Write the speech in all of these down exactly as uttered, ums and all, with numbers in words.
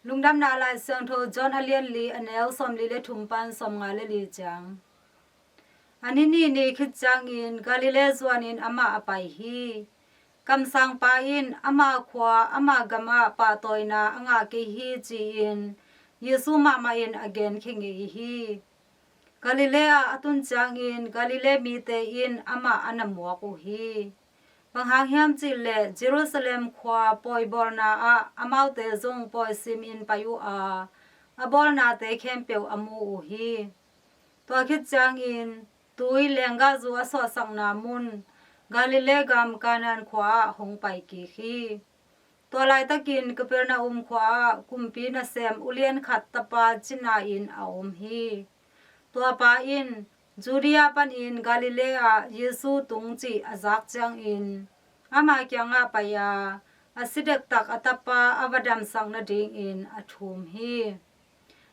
Lungdamna Lai Siangtho John a lian li, a neu sawmli le thum pan sawmnga le li ciang. A ni nih ni khit ciangin Galilee zuanin amah a pai hi. Kamsangpa in ama khua, ama gamah pahtawina a ngah kei hi, ci-in Jesu mahmah in a genkhia ngei hi. Galilee ah a tun ciangin Galilee mite in amah a na muak uh hi. Bang hang hiam cih leh Jerusalem khua pawi bawlna ah amaute zong pawi simin pai uh a, a bawlnate khempeuh a mu uh hi. Tua khit ciangin tui lenggahzu a suahsakna mun, Galilee gam Kanaan khua ah hong pai kik hi. Tua laitakin Kapernaum khua ah kumpi nasem ulian khat tapa cina in a om hi. Tua pa in Judea panin Galilee ah Jesu tung cih a zak ciangin ama kiangah pai a, a si dektak a tapa a va damsak nadingin a thum hi.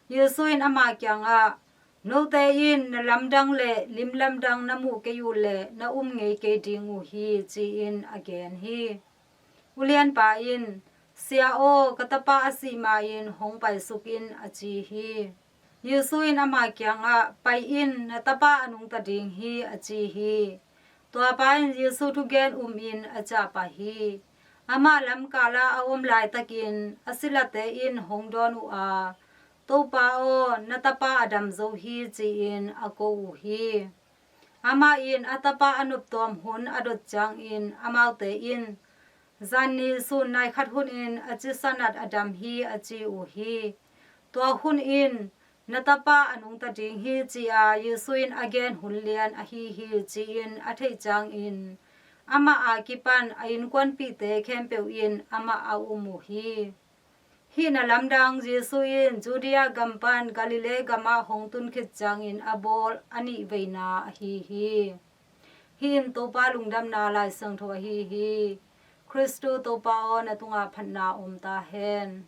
Jesu in ama kiangah, "Note in na lamdang le lim lamdang na muh kei uh leh na um ngei kei ding uh hi," ci-in a gen hi. Ulianpa in, "Sia aw, ka tapa a sih ma-in hong paisuk in," a ci hi. Jesu in ama kiangah, "Pai in, na tapa a nungta ding hi," a ci hi. Tuapa in Jesu thugen umin a ciah pah hi. Amah lamkal ah a om laitakin a silate in hong dawn uh a, "Topa aw, na tapa a dam zo hi," ci-in a ko uh hi. Amah in a tapa a noptuam hun a dot ciangin amaute in, "Zanni sun nai khat hunin a cisanat a dam hi," a ci uh hi. Tua hun in, "Na tapa a nungta ding hi," ci-a Jesu in a gen hun lian ahi hi, ci-in a theih ciangin amah a kipan a innkuanpihte khempeuh in amah a um uh hi. Hih na lamdang Jesu in Judea gam pan Galilee gamah hong tun khit ciangin a bawl a nih veina ahi hi. Hih in Topa lungdamna Lai Siangtho ahi hi. Khristu Topa aw, na tungah phatna om ta hen.